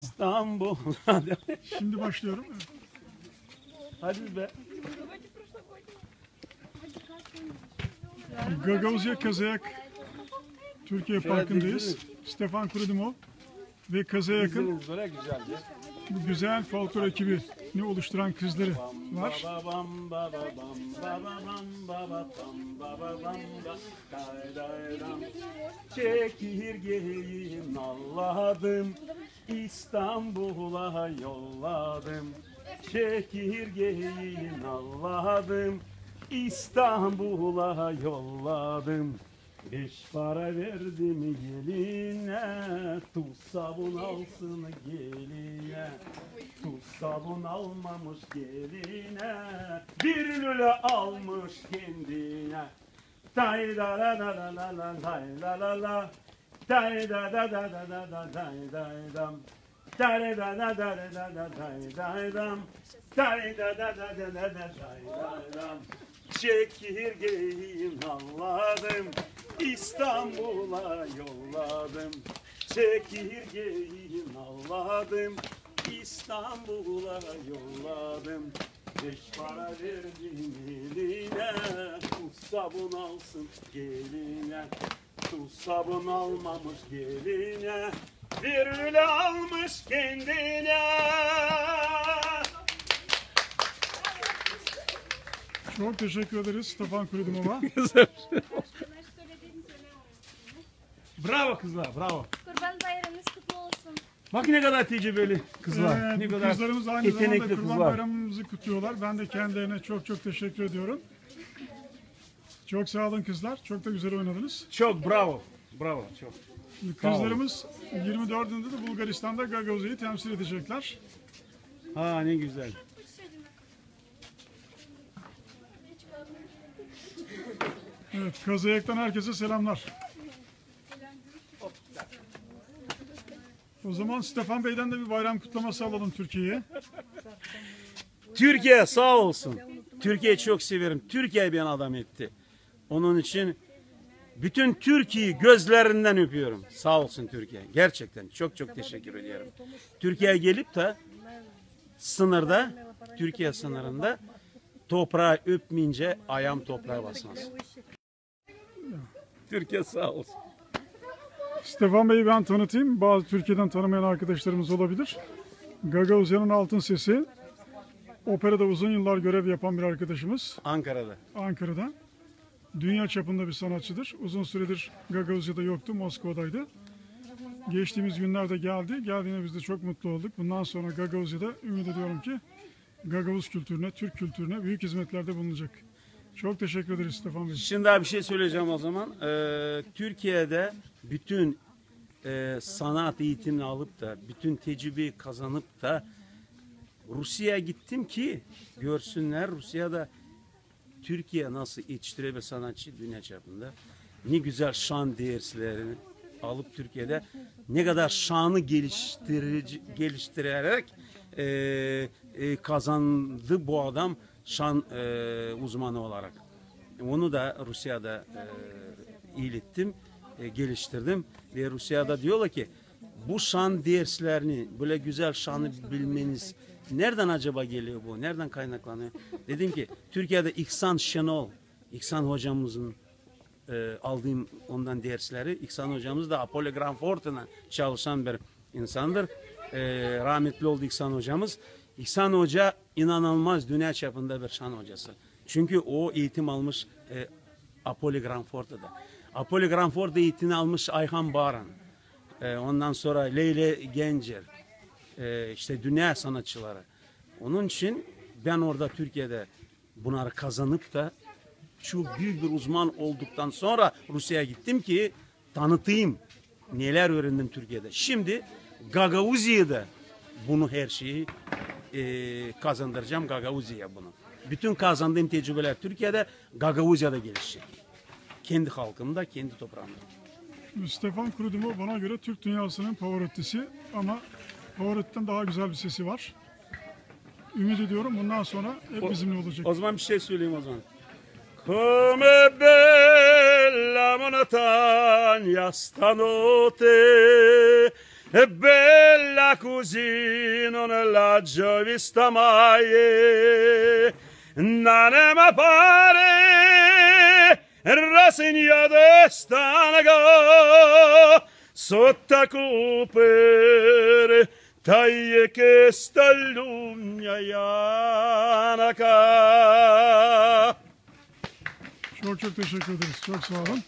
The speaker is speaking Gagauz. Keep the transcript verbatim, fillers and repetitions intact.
İstanbul. Şimdi başlıyorum. Hadi be. Gagauziya Kazayak Türkiye Parkı'ndayız. Stefan Kurudimov ve Kazayak'ın bu güzel folklor ekibini oluşturan kızları var. Çekirgeyi nalladım, İstanbul'a yolladım. Çekirgeyi nalladım, İstanbul'a yolladım. Beş para verdim geline, tuz sabun alsın geline. Tuz sabun almamış geline, bir lüle almış kendine. Tay da da da da da da, tay la la la. Tay da da da da da da, tay day dam. Tay da da da da da da, tay day dam. Tay da da da da da da, tay day dam. Çekirgeyi nalladım, İstanbul'a yolladım. Çekirgeyi nalladım, İstanbul'a yolladım. Beş para verdim eline, tuz sabun alsın geline. Tuz sabun almamış geline, bir lüle almış kendine. Çok teşekkür ederiz Stefan Kurudimov'a. Bravo kızlar, bravo. Kurban bayramınız kutlu olsun. Bak ne kadar tecrübeli kızlar. Ee, Ne bu kadar kızlarımız aynı zamanda yetenekli Kurban kızlar. Bayramımızı kutluyorlar. Ben de kendilerine çok çok teşekkür ediyorum. Çok sağ olun kızlar. Çok da güzel oynadınız. Çok bravo. Bravo çok. Kızlarımız yirmi dördünde de Bulgaristan'da Gagauziya'yı temsil edecekler. Ha, ne güzel. Evet, Kazayak'tan herkese selamlar. O zaman Stefan Bey'den de bir bayram kutlaması alalım Türkiye'ye. Türkiye sağ olsun. Türkiye'yi çok severim. Türkiye beni adam etti. Onun için bütün Türkiye'yi gözlerinden öpüyorum. Sağ olsun Türkiye. Gerçekten çok çok teşekkür ediyorum. Türkiye'ye gelip de sınırda, Türkiye sınırında toprağı öpmeyince ayağım toprağa basmaz. Türkiye sağ olsun. Stefan Bey'i ben tanıtayım. Bazı Türkiye'den tanımayan arkadaşlarımız olabilir. Gagauziya'nın altın sesi. Operada uzun yıllar görev yapan bir arkadaşımız. Ankara'da. Ankara'da. Dünya çapında bir sanatçıdır. Uzun süredir Gagauziya'da yoktu, Moskova'daydı. Geçtiğimiz günlerde geldi. Geldiğine biz de çok mutlu olduk. Bundan sonra Gagauziya'da ümit ediyorum ki Gagauz kültürüne, Türk kültürüne büyük hizmetlerde bulunacak. Çok teşekkür ederiz Stefan Bey. Şimdi daha bir şey söyleyeceğim o zaman. Ee, Türkiye'de bütün e, sanat eğitimini alıp da, bütün tecrübeyi kazanıp da Rusya'ya gittim ki görsünler Rusya'da Türkiye nasıl yetiştirebilir sanatçı dünya çapında. Ne güzel şan derslerini alıp Türkiye'de ne kadar şanı geliştirici, geliştirerek e, e, kazandı bu adam şan e, uzmanı olarak. Onu da Rusya'da e, ilettim, e, geliştirdim. Ve Rusya'da diyorlar ki bu şan derslerini, böyle güzel şanı bilmeniz nereden acaba geliyor bu? Nereden kaynaklanıyor? Dedim ki Türkiye'de İhsan Şenol, İhsan hocamızın e, aldığım ondan dersleri. İhsan hocamız da Apollo Granfort'la çalışan bir insandır. E, rahmetli oldu İhsan hocamız. İhsan Hoca inanılmaz dünya çapında bir şan hocası. Çünkü o eğitim almış e, Apollo Granfort'ta. Apollo Granfort'ta eğitim almış Ayhan Baran. E, ondan sonra Leyle Gencer. E, işte dünya sanatçıları. Onun için ben orada Türkiye'de bunları kazanıp da çok büyük bir uzman olduktan sonra Rusya'ya gittim ki tanıtayım neler öğrendim Türkiye'de. Şimdi Gagauziya'da bunu her şeyi e, kazandıracağım Gagauziya'ya bunu. Bütün kazandığım tecrübeler Türkiye'de, Gagauziya'da gelişecek. Kendi halkımda, kendi toprağımda. Stefan Kurudimov bana göre Türk dünyasının Pavarotti'si ama Pavarotti'den daha güzel bir sesi var. Ümit ediyorum bundan sonra hep bizimle olacak. O zaman bir şey söyleyeyim o zaman. Come bella montagna stanotte, Bella cusina, la giovista mai, non è ma pare rasegnata e stanca, sotto copere taie chesta lumia ianaca. Çok çok teşekkür ederiz. Çok sağ olun.